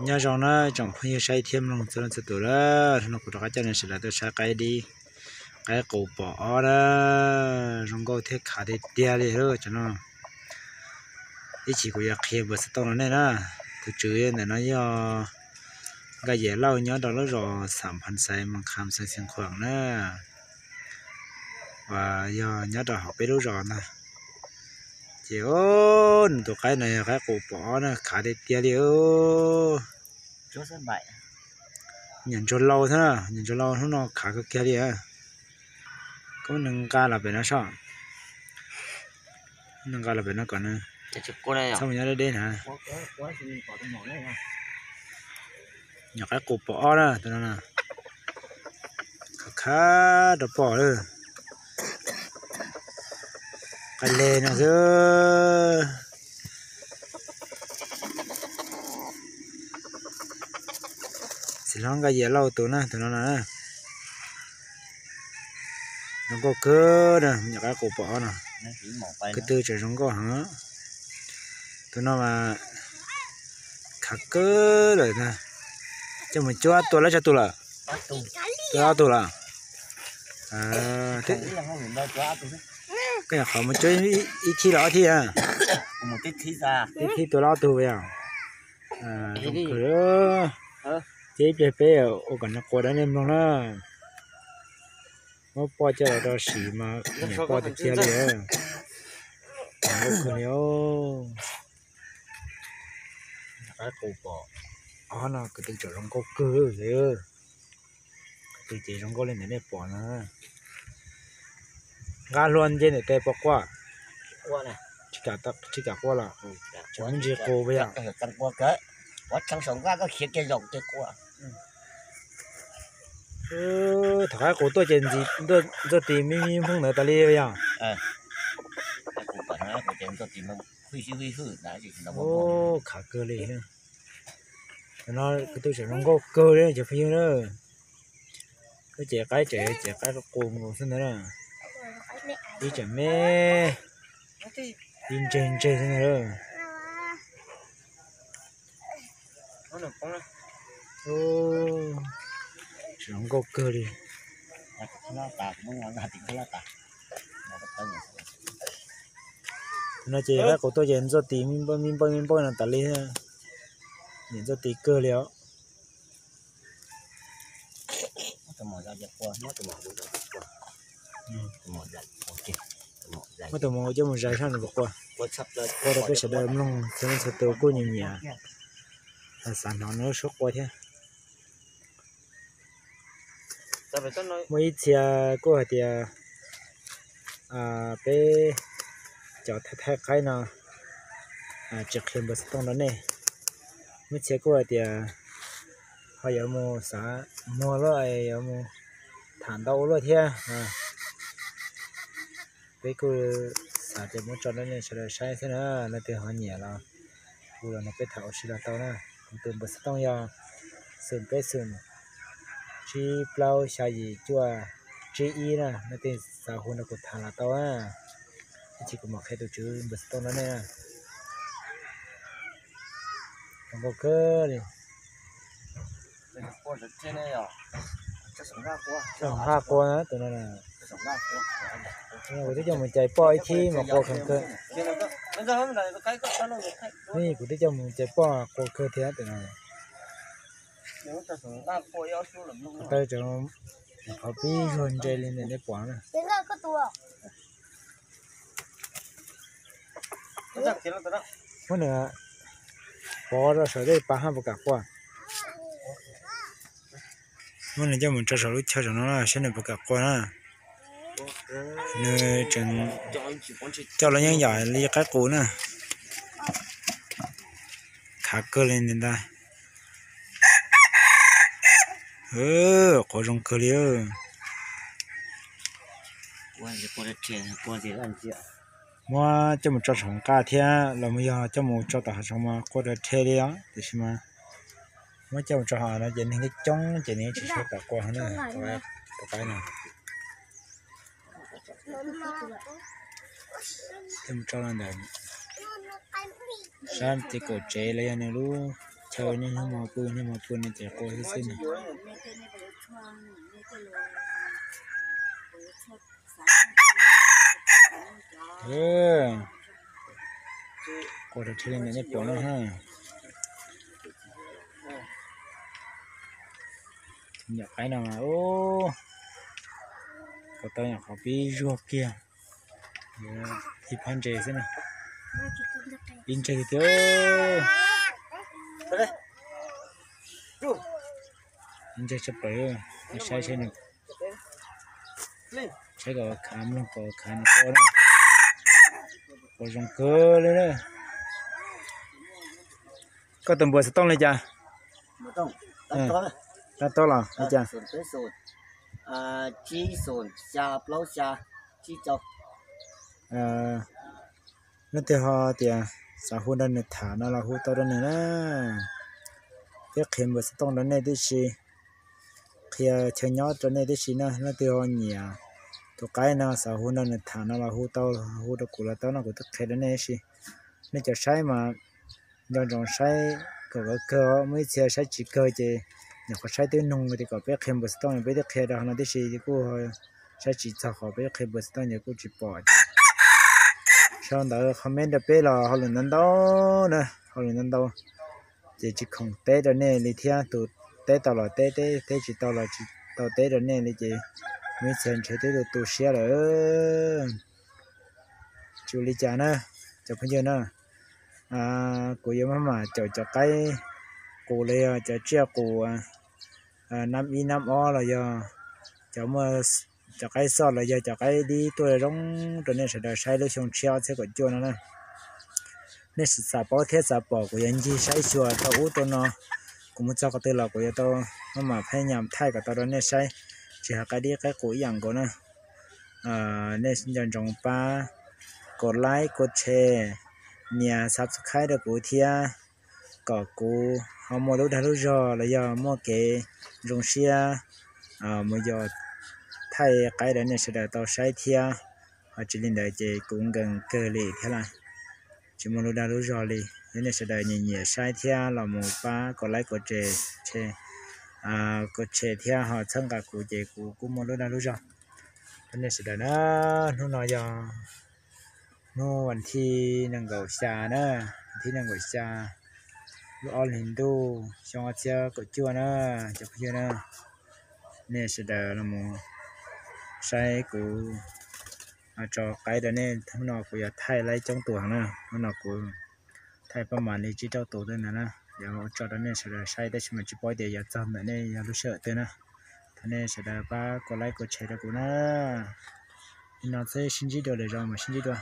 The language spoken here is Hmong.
Nyob zoo na tsoom phooj ywg saib thiab mloog txhua leej txhua tus na, hnub no kuv rov qab coj nej sawv daws tuaj saib qaib dib, qaib qus pom ob na, zoo nkauj thiab khav tiag tiag li lawm cov no. Ib chim kuv yuav qhia npawb xov tooj rau nej na. Tus tswv ntawm no yog Nkaj Yias Lauj nyob rau lub zos Xam Phan Xais Moos Kham Xeev Khuam na, uas yog nyob rau hauv peb lub zos ntag. Ces nws tus qaib no yog qaib qus pom ob na, khav tiag tiag li. Nyuam ntsuag laus thiab, nyuam ntsuag laus hnub no khav kawg kiag li. Koj nws nqa los pem no soj, nws nqa los pem no kom nws txhob mus nyob deb deb na. Nyuam qaib qus pom ob na, tus no na, khav khav rau pom lawm. Qaib leg no xwb. Txiv hlob Nkaj Yias Lauj tus na, tus no na, zoo nkauj kawg na, nyuam qaib qus pom ob no. Ko tw tseem zoo nkauj heev. Tus no mas khav kawg lawm na. Coj mus cuab tua lawm tsawg tus lawm? Tua ob tug lawm. Koj nyuam qhuav mus cuab ib thib los ob thib? Ib thib tua lawm ob tug yog. Zoo kawg. Ces ib pliag peb ua kom nws quas rau nej mloog na. Muab poj coj los rau siv mas nyiam poj tiag tiag li. Zoo nkauj kawg li. Qaib qus pom ob no ko tw tseem zoo nkauj kawg li. Ko tw ces zoo nkauj li ntawm nej pom no. Nqa hlua nce ntawm tes puas quaj? Tsis kam quaj los? Tseem me ntsis qus puas yog? Thaum qaib qus tuaj ces ntxuaj tis me me nphooj ntawd tas li yog? Khav kawg li. Cov no ko tw tseem zoo nkauj kawg li cov phooj ywg na. Koj ces qaib tseem ces qaib qus nkaus xwb ntag na. Ib tseem me, ib ntseg ntseg xwb ntag. Tseem zoo nkauj kawg li. No ces qaib qus tuaj ces ntxuaj tis me npawj me npawj me npawj no tas li. Nim ntxuaj tis kawg li os. Muab tus mos coj mus zais saib nws puas quaj. Quaj rau peb sawv daws mloog txhua leej txhua tus kuj nyiam nyiam, xav hnov nws lub suab quaj thiab. Muaj ib txhia kuj hais tias peb cov thaij thaij qaib no tsis qhia npawb xov tooj rau nej. Muaj txhia kuj hais tias ho yuav mus xav muag luaj, yuav mus tham ntau ua luaj thiab. Peb kuj xav tias muab tso rau nej sawv daws saib xwb na, leej twg ho nyiam los hu los nrog peb tham ua si los tau na. Kuv tus npawb xov tooj yog xoom peb xoom tsib plaub xya yim cuaj tsib ib na, leej twg xav hu nrog kuv tham los tau na. Ib chim kuv mam qhia tus tswv npawb xov tooj rau nej na. Zoo nkauj kawg li. Txoj nqaj quaj na tus no. Kuv twb coj mus cais poj ib thib mas quaj kawg kawg. Kuv twb coj mus cais poj quaj kawg thiab tus no. Taw tseem qhov pib zuag ntse li ntawm nej pom na. Muab nws pov rau saum tej pas haj puas kam quaj. Muab nws coj mus tso saum lub chaw saum no saib nws puas kam quaj na. Nws tseem coj los yeej yam li qaib qus na. Khav kawg li ntag. Quaj zoo kawg li. Muab coj mus tso saum nqaj thiab los yog coj mus tso tom hav zoov mas quaj rhe rhe li os, tiam sis mas muab coj mus tso hauv no ces neeg coob coob ces nws tsis tshua kam quaj na. Tus qaib no coj mus tso ntawm sab ces kaum tsev los yog nws lub chaw niaj hnub hmo pw niaj hmo pw no ces qua xwb xwb no. Qua rau thiaj li ntawm nej pom no ha. Nyom qaib no mas ub, kuv tau nyom qhov pib zuag kiag, pib phab ntses xwb na. Pib ntses tiag, pib ntses tshaj plaws. Saib saib, saib kom khav mloog kom khav no qua na, qua zoo kawg li na. Koj tus npawb xov tooj li cas? Tab tom los li cas? Leej twg ho tias xav hu nrog nws tham no los hu tau rau nws na. Peb qhia npawb xov tooj rau nej tib si, qhia chaw nyob rau nej tib si na. Leej twg ho nyiam tus qaib no xav hu nrog nws tham no los hu tau, hu rau kuv los tau no, kuv twb qhia rau nej tib si. Nej cov saib mas nco ntsoov saib kom kawg kawg, muaj ib txhia saib tsis kawg ces nyuam qhuav saib twb nug tias kom peb qhia npawb xov tooj, peb twb qhia rau no tib si kuj saib tsis txog qhov peb qhia npawb xov tooj ces kuj tsis pom. Sau ntawv comment rau peb los hauj lwm ntau ntau na, hauj lwm ntau ntau. Ces tsis khoom teb rau nej li thiab, tus teb tau los teb, teb tsis tau los tsis tau teb rau nej li ces muaj ib txhia ntshe twb tu tu siab lawm. Tsis ua li cas na cov phooj ywg na, kuv yuav maj mam caum cov qaib qus los yog cov tsiaj qus nab ib nab ob los yog cov muaj cov qaib xoj los yog cov qaib dib tuaj zoo rau nej sawv daws saib lub xyoo tshiab ob txhiab kaum cuaj no na. Nej xav paub thiab xav pom kuv yuav ncig saib xyuas rau ub rau no, kuv mus txog qhov twg los kuv yuav tau maj mam pheej nyam thaij kom tau rau nej saib, tsis hais qaib dib qaib qus ib yam nkaus na. Nej nco ntsoov pab kom like, kom share, nias subscribe rau kuv thiab, kom kuv ho muaj lub dag lub zog los yog muaj kev zoo siab mus yos thaij qaib rau nej sawv daws tau saib thiab. Ho tsis li ntawd ces kuv nkees kawg li thiab lawm, tsis muaj lub dag lub zog li. Yog nej sawv daws nyiam nyiam saib thiab los mus pab kom like, kom share, kom share thiab ho txhawb nqa kuv ces kuv kuj muaj lub dag lub zog rau nej sawv daws na. Hnub no yog hnub vas thib nees nkaum xya na, vas thib nees nkaum xya lub ob hlis ntuj xyoo ob txhiab kaum cuaj na, cov phooj ywg na. Nej sawv daws los mus saib kuv tso qaib rau nej. Hnub no kuv yuav thaij laib coob tus heev na, hnub no kuv thaij pab mam li tsib rau tus tej ntawd na. Yuav tso rau nej sawv daws saib tab sis mas tsis paub tias yuav txog ntawm nej yog lub sij hawm twg na. Thov nej sawv daws pab kom like kom share rau kuv na. Li no xwb, sib ntsib dua lwm zaus mas sib ntsib dua.